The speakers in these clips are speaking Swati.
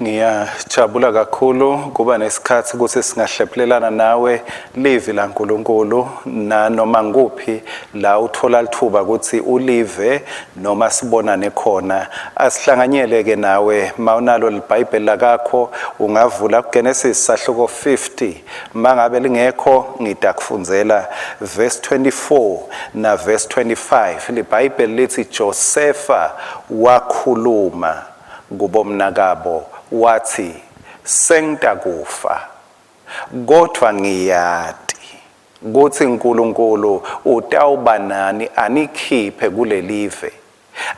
Ngiyajabula kakhulu kuba nesikhathi ukuthi singahlephulelana nawe livi laNkulunkulu nanoma nguphi la uthola lithuba ukuthi ulive noma sibonane khona. Asihlanganyele ke nawe mawunalo liBhayibheli lakakho ungavula kuGenesis sahluko 50. Mangabe lingekho ngitakufundzela verse 24 na verse 25. LiBhayibheli lithi Josefa wakhuluma kubomnakabo wathi, Sengitakufa, kodvwa ngiyati kutsi Nkulunkulu utawuba nani anikhiphe kulelive,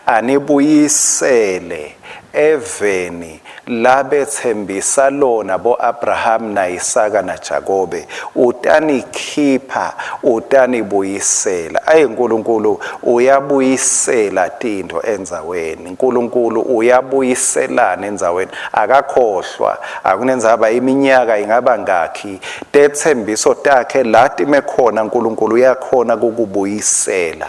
anibuyisele eveni labetsembisa lona bo-Abrahama na-Isaka naJakobe. Utanikhipha, utanibuyisela. Ayi, Nkulunkulu uyabuyisela tintfo endzaweni. Nkulunkulu uyabuyiselana endzaweni, akakhohlwa. Akunendzaba iminyaka ingaba ngakhi, tetsembiso takhe la time khona Nkulunkulu uyakhona kukubuyisela.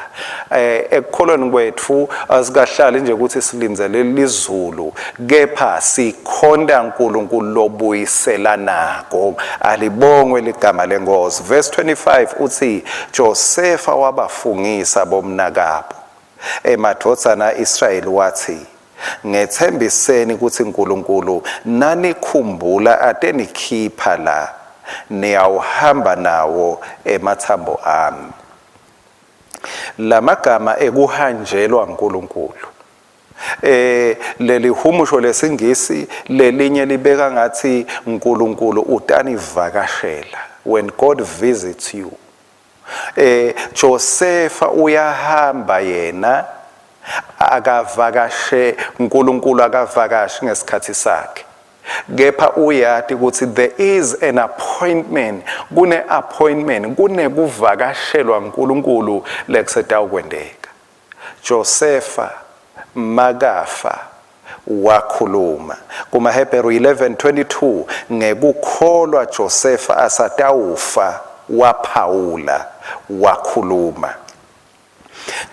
Ekukholweni kwetfu asikahlali nje ukuthi silindzele lizulu, kepha sikhonta Nkulunkulu lobuyiselanako. Alibongwe ligama leNkosi. Verse 25 uthi Josefa wabafungisa bomnakabo emadvodzana a-Israyeli wathi, Ngetsembiseni kutsi Nkulunkulu nanikhumbula atenikhipha la, niyawuhamba nawo ematsambo ami. Lamagama ekuhanjelwa nguNkulunkulu. Lelihumusho lesingisi lelinye libeka ngathi uNkulunkulu utanivakashela, when God visits you. Josefa uyahamba yena akavakashe, uNkulunkulu akavakashi ngesikhathi sakhe, kepha uyati ukuthi there is an appointment, kune appointment, kunekuvakashelwa uNkulunkulu lekusetawukwenteka. Josefa makafa wakhuluma kumaHebheru 11:22, ngekukholwa Josefa asatawufa waphawula wakhuluma.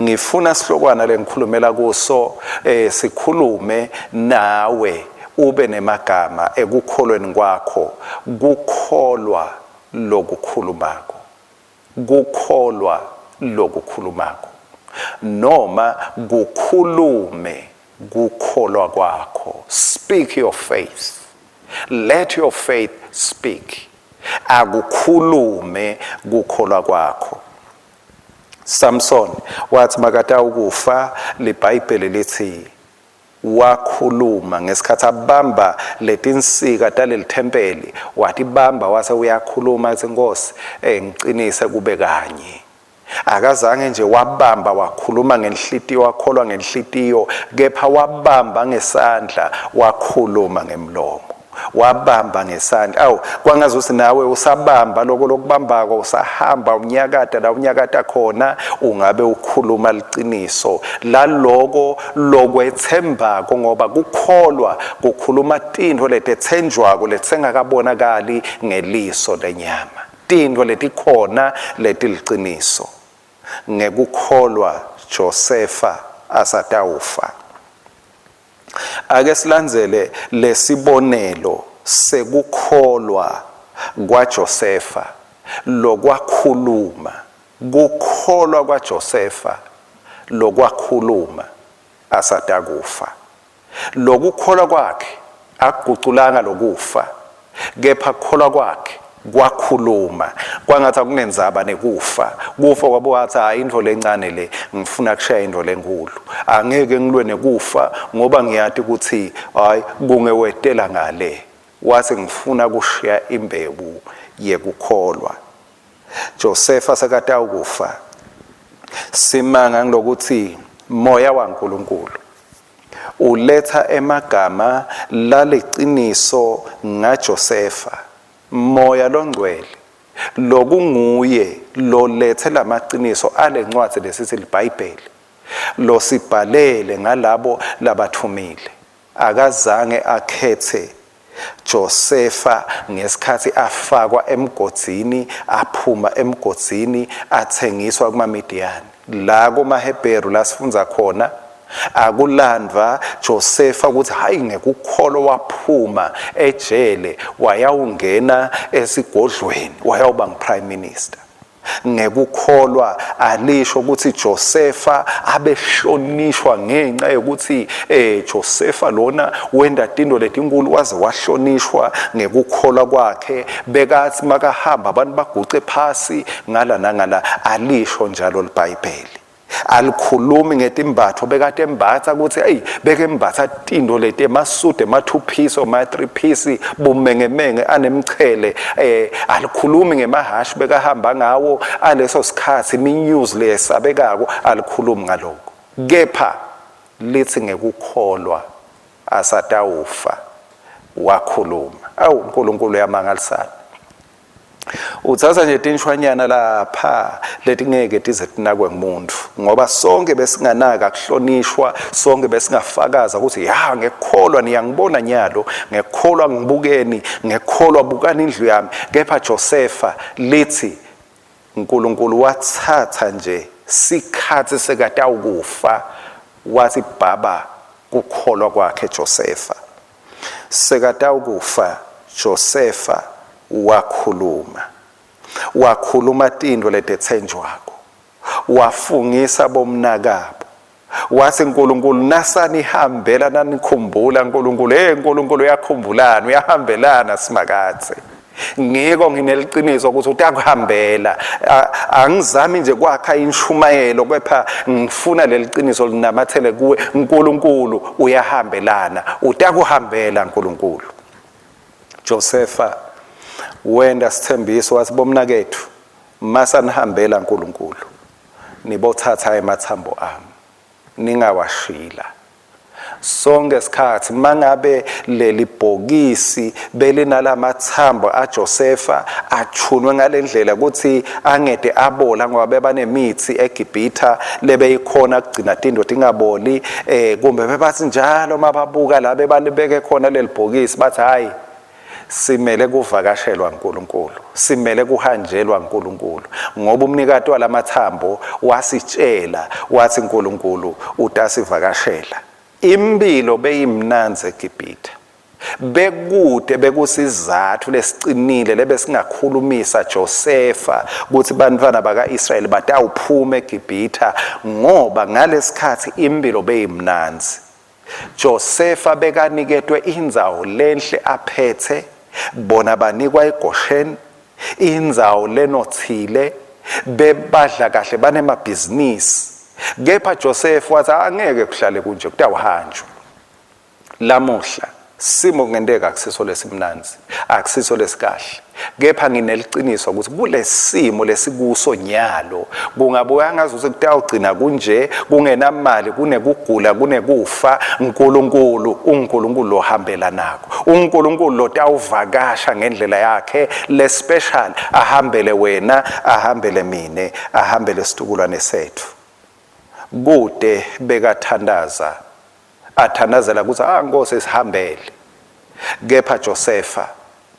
Ngifuna sihlokwana lengikhulumela kuso sikhulume nawe ube nemagama ekukholweni kwakho, kukholwa lokukhulumako, kukholwa lokukhulumako, noma kukhulume kukholwa kwakho. Speak your faith, let your faith speak. Akukhulume kukholwa kwakho. Samson wathi makatawukufa, liBhayibheli lithi wakhuluma ngesikhathi abamba letinsika talelithempeli, watibamba wase uyakhuluma athi, Nkosi, ngicinise kube kanye. Akazange nje wabamba wakhuluma ngenhlitiyo, wakholwa ngenhlitiyo, kepha wabamba ngesandla wakhuluma ngemlomo. Wabamba ngesandla. Awu, kwangazuthi nawe usabamba loko lokubambako, usahamba unyakata la unyakata khona, ungabe ukhuluma liciniso laloko lokwetsembako, ngoba kukholwa kukhuluma tintfo letetsenjwako letisengakabonakali ngeliso lenyama, tintfo letikhona letiliciniso. Ngekukholwa Josefa asatawufa. Ake silandzele lesibonelo sekukholwa kwaJosefa lokwakhuluma, kukholwa kwaJosefa lokwakhuluma asatakufa. Lokukholwa kwakhe akuguculanga lokufa, kepha kukholwa kwakhe kwakhuluma kwangathi akunendzaba nekufa. Kufa kwabo wathi, hayi, intfo lencane le, ngifuna kushaya intfo lenkulu, angeke ngilwe nekufa ngoba ngiyati ukuthi hayi kungewetela ngale. Wathi ngifuna kushiya imbewu yekukholwa. Josefa sekatawukufa, simanga ngilokuthi moya waNkulunkulu uletha emagama laliciniso ngaJosefa. Moya longcwele lokunguye lolethe lamaciniso alencwadzi lesithi liBhayibheli, losibhalele ngalabo labathumile, akazange akhetse Josefa ngesikhathi afakwa emgodzini, aphuma emgodzini, athengiswa kumaMidiyani. La kumaHebheru la sifundza khona Akulandvwa Josefa ukuthi hayi ngekukholwa waphuma ejele wayawungena esigodlweni wayawuba ngu-prime minister. Ngekukholwa alisho ukuthi Josefa abehlonishwa ngenxa yokuthi eh Josefa lona wenda tinto letinkulu waze wahlonishwa ngekukholwa kwakhe, bekathi makahamba abantu baguce phasi ngala nangala. Alisho njalo liBhayibheli, alikhulumi ngetimbatfo bekade embatsa ukuthi eyi bekembatsa tinto leti emasudu ema-two piece or ma-three piece bumengemenge anemchele. Alikhulumi ngemahashi bekahamba ngawo aleso sikhathi, iminyuzi leyesabekako, alikhulumi ngaloko, kepha lithi ngekukholwa asatawufa wakhuluma. Awu, uNkulunkulu uyamangalisana. Uthatha nje tinshwanyana lapha letingeke tize tinakwe ngumuntu, ngoba sonke besinganaka kuhlonishwa, sonke besingafakaza ukuthi ya ngekukholwa niyangibona nyalo, ngekukholwa ngibukeni, ngekukholwa bukani indlu yami. Kepha Josefa lithi uNkulunkulu wathatha nje sikhathi sekatawukufa wathi baba kukholwa kwakhe Josefa. Sekatawukufa Josefa wakhuluma, wakhuluma tintfo letetsenjwako, wafungisa bomnakabo, wathi uNkulunkulu nasanihambela nanikhumbula uNkulunkulu. Hey, uNkulunkulu uyakhumbulana, uyahambelana simakathe. Ngiko ngineliciniso ukuthi utakuhambela. Angizami nje kwakha inshumayelo, kepha ngifuna leli qiniso linamathele kuwe. uNkulunkulu uyahambelana, utakuhambela uNkulunkulu. Josefa wenda sithembiso, wathi bomnakethu masanihambela uNkulunkulu nibothatha emathambo ami ningawashila. Sonke isikhathi mangabe leli bhokisi belinalamathambo aJosefa achunwe ngalendlela ukuthi angede abola, ngoba bebanemithi eGibhitha lebeyikhona kugcina tinto tingaboli, kumbe bebathi njalo mababuka la bebalibeke khona leli bhokisi bathi hayi, simele kuvakashelwa uNkulunkulu, simele kuhanjelwa uNkulunkulu, ngoba umnikati walamathambo wasitshela wathi uNkulunkulu utasivakashela. Impilo beyimnandzi eGibhithe, bekude bekusizathu lesicinile lebesingakhulumisa Josefa ukuthi bantwana baka-Israyeli batawuphuma eGibhitha, ngoba ngalesikhathi impilo beyimnandzi. Josefa bekaniketwe indzawo lenhle aphethe, bona banikwa eGoshen, indzawo lenothile, bebadla kahle banemabhizinisi. Kepha Josefa wathi angeke kuhlale kunje, kutawuhanjwa. Lamuhla simo kungenteka akusiso lesimnandzi, akusiso lesikahle, kepha ngineliciniso ukuthi kulesimo lesikuso nyalo kungabuya ngazuthi kutawugcina kunje, kungenamali, kunekugula, kunekufa. uNkulunkulu uNkulunkulu lohambelanako, uNkulunkulu lotawuvakasha ngendlela yakhe le special, ahambele wena, ahambele mine, ahambele situkulwane sethu. Kude bekathandaza, athandazela ukuthi ah Nkosi sihambele, kepha Josefa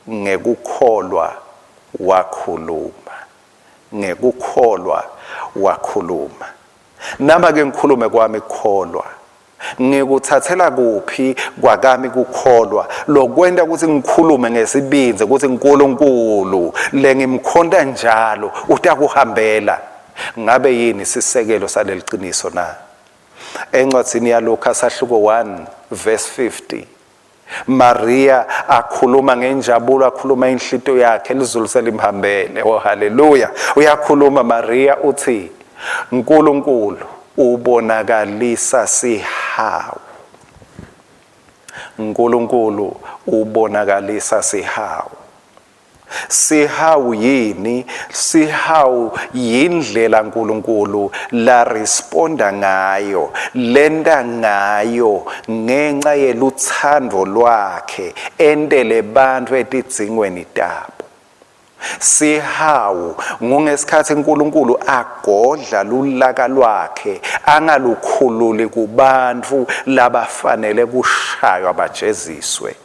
ngekukholwa wakhuluma, ngekukholwa wakhuluma. Nama ke ngikhulume kwami kukholwa, ngikuthathela kuphi kwakami kukholwa lokwenta ukuthi ngikhulume ngesibindzi ukuthi uNkulunkulu lengimkhonta njalo utakuhambela? Ngabe yini sisekelo saleli qiniso na? Encwadzini yaLuka sahluko 1 verse 50, Maria akhuluma ngenjabulo, akhuluma inhlito yakhe lizulu selimhambele. Oh haleluya! Uyakhuluma Maria uthi uNkulunkulu ubonakalisa sihawu, uNkulunkulu ubonakalisa sihawu. Sihawu yini? Sihawu yindlela uNkulunkulu la responda ngayo, lenta ngayo ngenxa yeluthando lwakhe entele bantfu etidzingweni tabo. Sihawu ngungesikhathi uNkulunkulu agodla lulaka lwakhe angalukhululi kubantfu labafanele kushaywa bajeziswe,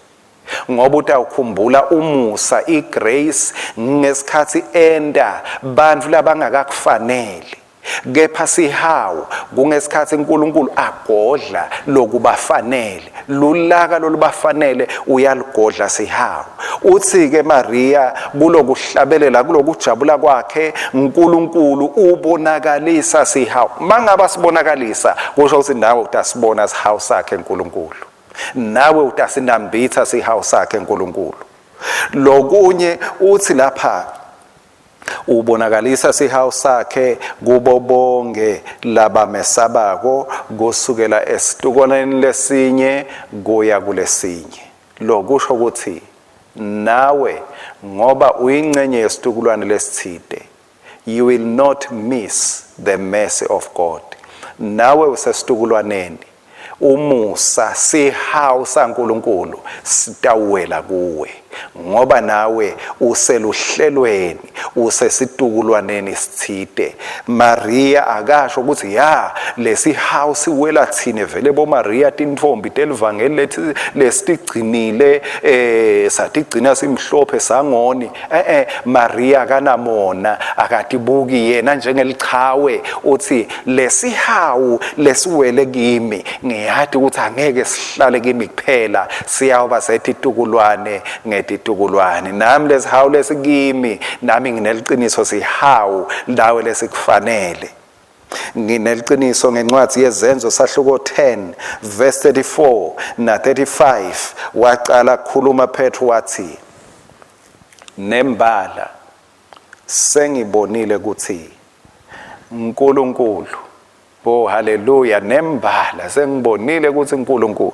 ngoba utawukhumbula umusa, igrace, ngesikhathi enta bantfu labangakakufanele. Kepha sihawu kungesikhathi uNkulunkulu agodla lokubafanele, lulaka lolubafanele uyalugodla sihawu. Uthi-ke Maria kulokuhlabelela, kulokujabula kwakhe, uNkulunkulu ubonakalisa sihawu. Mangaba sibonakalisa, kusho ukuthi nawe utasibona sihawu sakhe uNkulunkulu. Nawe utasinambitha sihawu sakhe uNkulunkulu. Lokunye uthi lapha ubonakalisa sihawu sakhe kubo bonke labamesabako kusukela esitukolweni lesinye kuya kulesinye. Lokusho ukuthi nawe ngoba uyingcenye yesitukulwane lesithide, you will not miss the mercy of God. Nawe usesitukulwaneni, umusa sihawu saNkulunkulu sitawuwela kuwe ngoba nawe useluhlelweni, usesitukulwaneni sithide. Maria akasho ukuthi ya lesihawu siwela thine vele bo Maria tintfombi telivangeli lethi lesitigcinile, satigcina simhlophe sangoni. Maria akanamona, akatibuki yena njengelichawe. Uthi lesihawu lesiwele kimi ngiyati ukuthi angeke sihlale kimi kuphela, siyawuba setitukulwane ngetitukulwane. Nami lesihawu lesikimi, nami ngineliciniso sihawu lawe lesikufanele. Ngineliciniso ngencwadi yeZenzo sahluko 10 verse 34 na 35, waqala kukhuluma Petru wathi, nembala sengibonile ukuthi uNkulunkulu, oh haleluya, nembala sengibonile ukuthi uNkulunkulu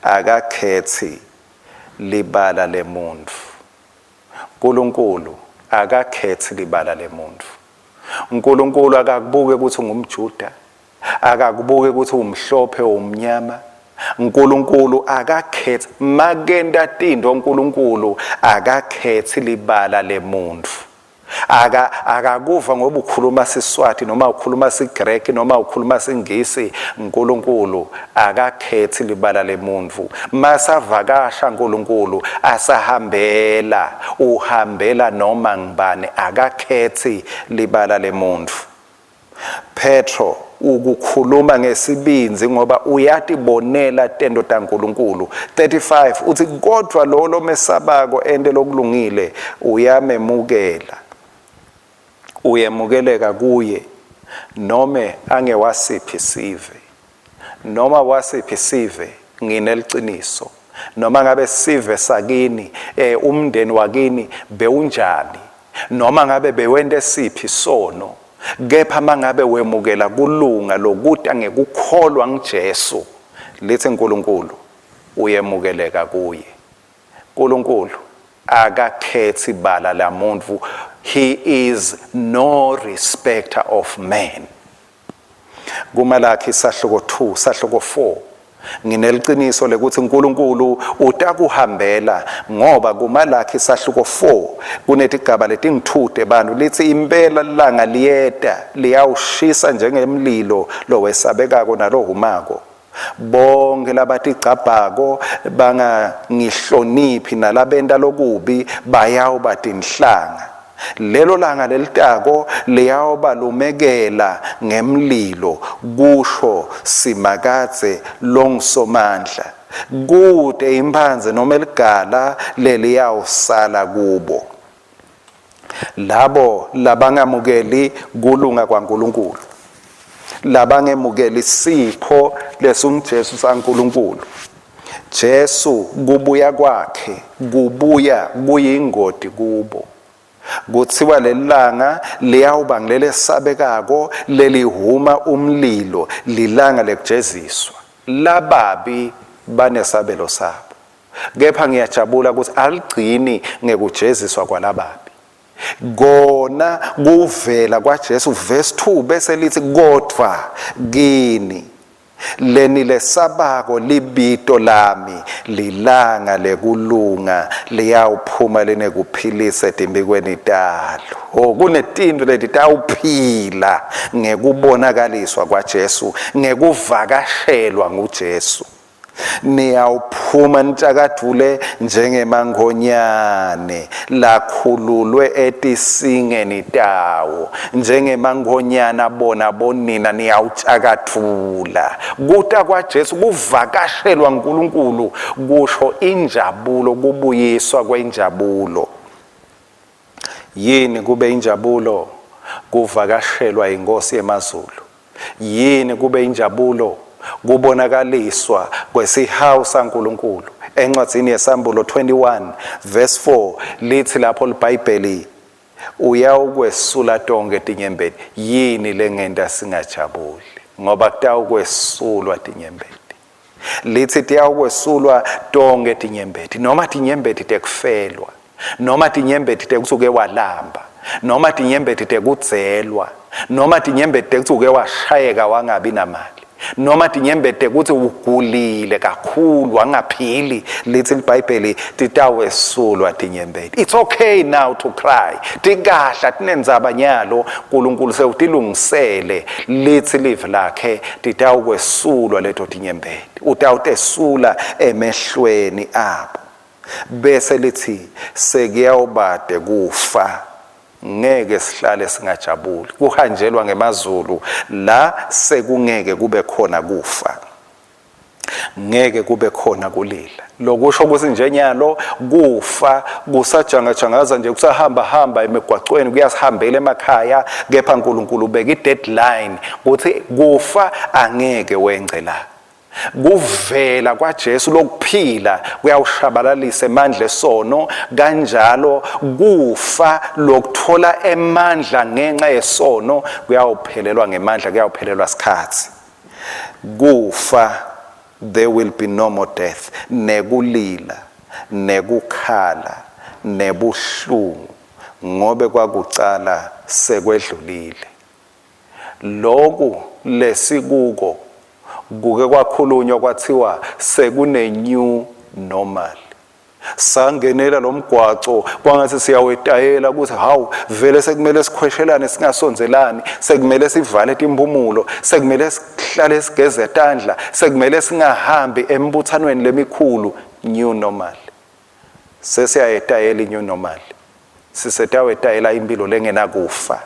akakhethi libala lemuntu. uNkulunkulu akakhethi libala lemuntu. uNkulunkulu akakubuke ukuthi ungumJuda, akakubuke ukuthi umhlophe umnyama. uNkulunkulu akakhethi, makenta tinto uNkulunkulu akakhethi libala lemuntu. Akakuva ngoba ukhuluma siSwati noma ukhuluma siGreki noma ukhuluma siNgisi. uNkulunkulu akakhethi libala lemuntu. Masavakasha uNkulunkulu asahambela, uhambela noma ngibani, akakhethi libala lemuntu. Petro ukukhuluma ngesibinzi ngoba uyatibonela tento taNkulunkulu. 35 uthi kodwa lo lomesabako ente lokulungile uyamemukela, uyemukeleka kuye nome angewasiphi sive, noma wasiphi sive. Ngineliciniso, noma ngabe sive sakini, umndeni wakini bewunjani, noma ngabe bewente siphi sono, kepha mangabe wemukela kulunga lokuta ngekukholwa nguJesu, lithi uNkulunkulu uyemukeleka kuye. uNkulunkulu akakhethi bala lamuntu, he is no respecter of man. KuMalakhi sahluko 2 sahluko 4, ngineliciniso lekuthi uNkulunkulu utakuhambela, ngoba kuMalakhi sahluko 4 kunetigaba letingithute bantu, lithi impela lilanga liyeta liyawushisa njengemlilo lowesabekako nalohumako. Bonke labatigcabhako bangangihloniphi nalabenta lokubi bayawuba tinhlanga. Lelo langa lelitako liyawubalumekela ngemlilo, kusho Simakadze longuSomandla. Kute imphandze noma ligala leliyawusala kubo. Labo labangamukeli kulunga kwaNkulunkulu, labangemukeli sipho lesinguJesu saNkulunkulu, Jesu kubuya kwakhe kubuya kuyingoti kubo. Kutsiwa lelilanga liyawuba ngilelesabekako lelihuma umlilo, lilanga lekujeziswa. Lababi banesabelo sabo. Kepha ngiyajabula ukuthi aligcini ngekujeziswa kwalababi. Kona kuvela kwaJesu verse 2 bese lithi kodwa kini lenilesabako libito lami, lilanga lekulunga liyawuphuma linekuphilisa etimbikweni talo. Oh, kunetinto letitawuphila ngekubonakaliswa kwaJesu, ngekuvakashelwa nguJesu. Niyawuphuma nitshakadvule njengemankhonyane lakhululwe etisingeni tawo, njengemankhonyana bona bonina niyawutshakadvula. Kuta kwaJesu kuvakashelwa nguNkulunkulu kusho injabulo, kubuyiswa kwenjabulo. Yini kube injabulo? Kuvakashelwa inkosi yemazulu. Yini kube injabulo? Kubonakaliswa kwesihawu saNkulunkulu. Encwadzini yeSambulo 21 verse 4 lithi lapho liBhayibheli uyawukwesula tonke tinyembeti. Yini lengenta singajabuli? Ngoba kutawukwesulwa tinyembeti. Lithi tiyawukwesulwa tonke tinyembeti, noma tinyembeti tekufelwa, noma tinyembeti tekuthi uke walamba, noma tinyembeti tekudzelwa, noma tinyembeti tekuthi uke washayeka wangabi namali, noma tinyembeti tekuthi ugulile kakhulu wangaphili. Lithi liBhayibheli titawesulwa tinyembeti. It's okay now to cry. Tikahla tinendzaba nyalo, uNkulunkulu sewutilungisele. Lithi livi lakhe titawukwesulwa leto tinyembeti, utawutesula emehlweni abo. Bese lithi sekuyawubade kufa, ngeke sihlale singajabuli. Kuhanjelwa ngemazulu la sekungeke kube khona kufa, ngeke kube khona kulila. Lokusho ukuthi nje nyalo kufa kusajangajangaza nje, kusahamba hamba emigwacweni, kuyasihambela emakhaya, kepha uNkulunkulu ubeka i-deadline ukuthi kufa angeke wence la. Kuvela kwaJesu lokuphila kuyawushabalalisa emandla esono, kanjalo kufa lokuthola emandla ngenxa yesono kuyawuphelelwa ngemandla, kuyawuphelelwa sikhathi. Kufa, there will be no more death, nekulila, nekukhala, nebuhlungu, ngobe kwakucala sekwedlulile. Loku lesikuko kuke kwakhulunywa kwathiwa sekune new normal. Sangenela lo mgwaco kwangathi siyawetayela ukuthi hawu vele sekumele sikhweshelane singasondelani, sekumele sivale timphumulo, sekumele sihlale sigeze tandla, sekumele singahambi embuthanweni lemikhulu. New normal. Sesiyayetayela i-new normal. Sisetawetayela impilo lengenakufa.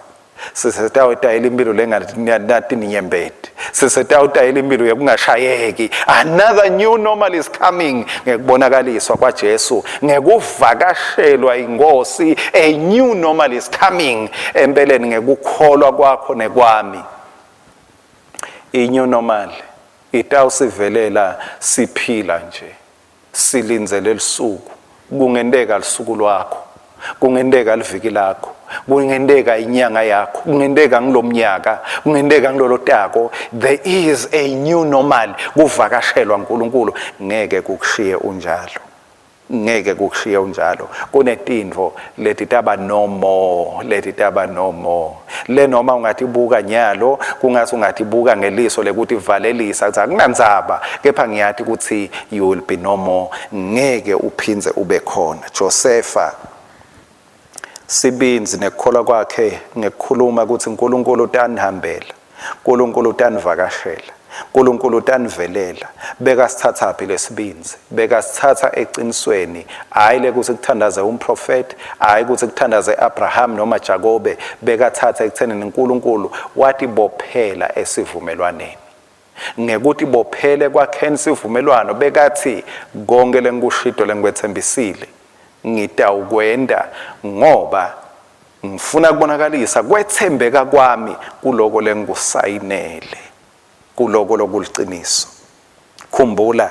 Sisetawetayela impilo lenganatininyembeti. Sisetawutayela impilo yekungashayeki. Another new normal is coming ngekubonakaliswa kwaJesu, ngekuvakashelwa inkosi. A new normal is coming empeleni ngekukholwa kwakho nekwami. I-new normal itawusivelela siphila nje, silindzele lusuku. Kungenteka lusuku lwakho, kungenteka liviki lakho, kungenteka inyanga yakho, kungenteka ngilomnyaka, kungenteka ngilolo tako. There is a new normal. Kuvakashelwa uNkulunkulu ngeke kukushiye unjalo, ngeke kukushiye unjalo. Kunetintfo leti taba no more, leti taba no more le noma ungatibuka nyalo kungathi ungatibuka ngeliso lekuthi valelisa kuthi akunandzaba, kepha ngiyati ukuthi you will be no more, ngeke uphindze ube khona. Josefa sibindzi nekukholwa kwakhe ngekukhuluma ukuthi uNkulunkulu utanihambela, uNkulunkulu utanivakashela, uNkulunkulu utanivelela. Bekasithathaphi lesibindzi? Bekasithatha eqinisweni, hayi lekuthi kuthandaze umprofeti, hayi ukuthi kuthandaze Abraham noma Jakobe. Bekathatha ekuthenini uNkulunkulu watibophela esivumelwaneni. Ngekuthi bophele kwakheni sivumelwano, bekathi konke lengikushido lengikwetsembisile ngitawukwenta, ngoba ngifuna kubonakalisa kwetsembeka kwami kuloko lengikusayinele, kuloko lokuliciniso. Khumbula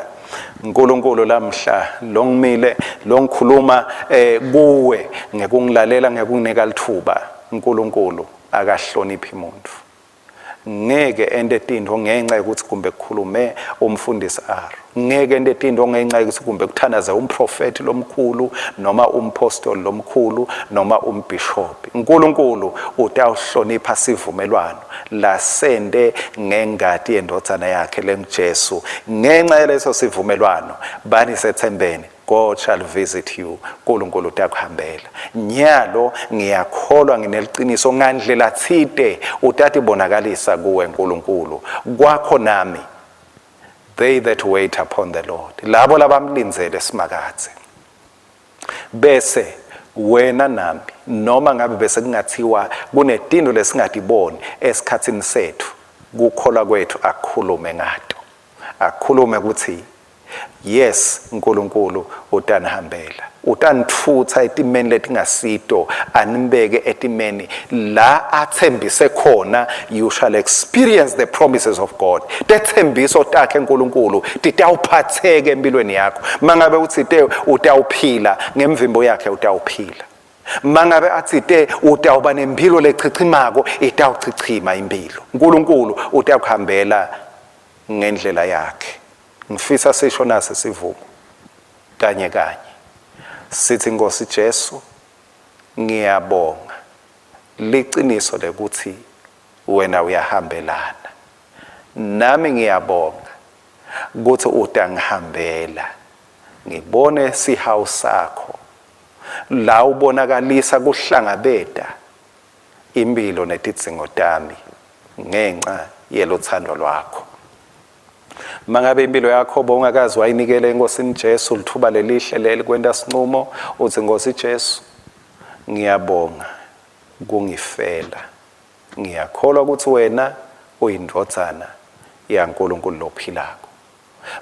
uNkulunkulu lamhla longimile longikhuluma kuwe ngekungilalela, ngekunginika lithuba. uNkulunkulu akahloniphi umuntu, ngeke ente tintfo ngenxa yokuthi kumbe kukhulume umfundisi aro, ngeke ente tintfo ngenxa yokuthi kumbe kuthandaze umprofethi lomkhulu noma umpostoli lomkhulu noma umbhishobhi. uNkulunkulu utawuhlonipha sivumelwano lasente ngengati yendvodzana yakhe lenguJesu. Ngenxa yaleso sivumelwano, bani sethembeni, God shall visit you. uNkulunkulu utakuhambela. Nyalo ngiyakholwa, ngineliciniso ngandlela tsite utatibonakalisa kuwe uNkulunkulu kwakho nami. They that wait upon the Lord, labo labamlindzele Simakadze. Bese wena nami noma ngabe bese kungathiwa kunetinto lesingatiboni esikhatsini setfu, kukholwa kwetfu akukhulume ngato. Akukhulume ukuthi Yes, Nkulunkulu utanihambela. Utanitfutsa etimeni letingasito, anibeke etimeni la atsembise khona. You shall experience the promises of God. Tetsembiso takhe Nkulunkulu titawuphatheka empilweni yakho. Mangabe utsite utawuphila ngemvimbo yakhe utawuphila. Mangabe atsite utawuba nemphilo lechichimako itawuchichima impilo. Nkulunkulu utakuhambela ngendlela yakhe. Ngifisa sisho nasi sivumo kanye kanye. Sithi Nkosi Jesu ngiyabonga liciniso lekuthi wena uyahambelana nami ngiyabonga kutsi utangihambela ngibone sihawu sakho la ubonakalisa kuhlangabeta imphilo netidzingo tami ngenca yelutsandvo lwakho. Mangabe impilo yakho bowungakazi wayinikela eNkosini Jesu, litfuba lelihle leli kwenta sincumo, utsi Nkosi Jesu, ngiyabonga kungifela. Ngiyakholwa ukuthi wena uyindvodzana yaNkulunkulu lophilako.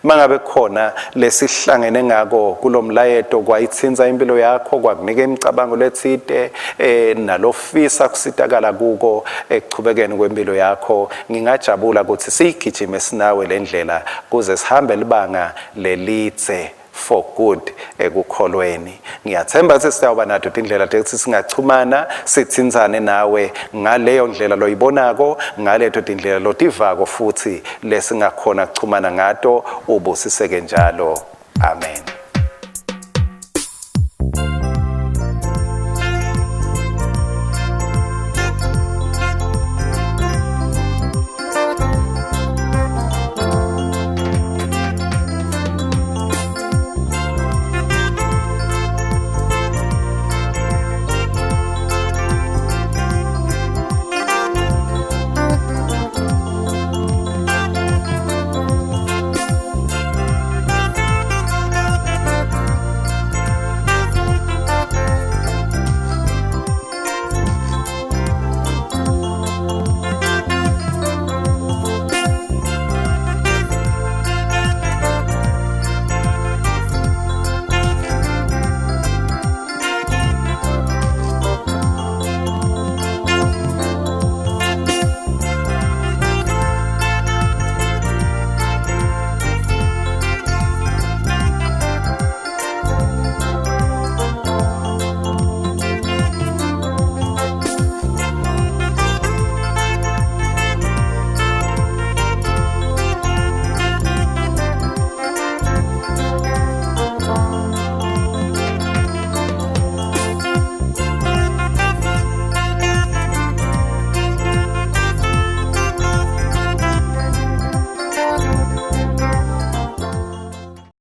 Mangabe kukhona lesihlangene ngako kulomlayeto kwayitsintsa impilo yakho kwakunika imicabango letsite eh nalofisa kusitakala kuko ekuchubekeni kwempilo yakho ngingajabula ukuthi siyigijime sinawe lendlela kuze sihambe libanga lelidze for good ekukholweni. Ngiyathemba ukuthi sitawuba nato tindlela tekutsi singachumana sitsintsane nawe ngaleyo ndlela loyibonako, ngaleto tindlela lotivako futsi lesingakhona kuchumana ngato. Ubusiseke njalo. Amen.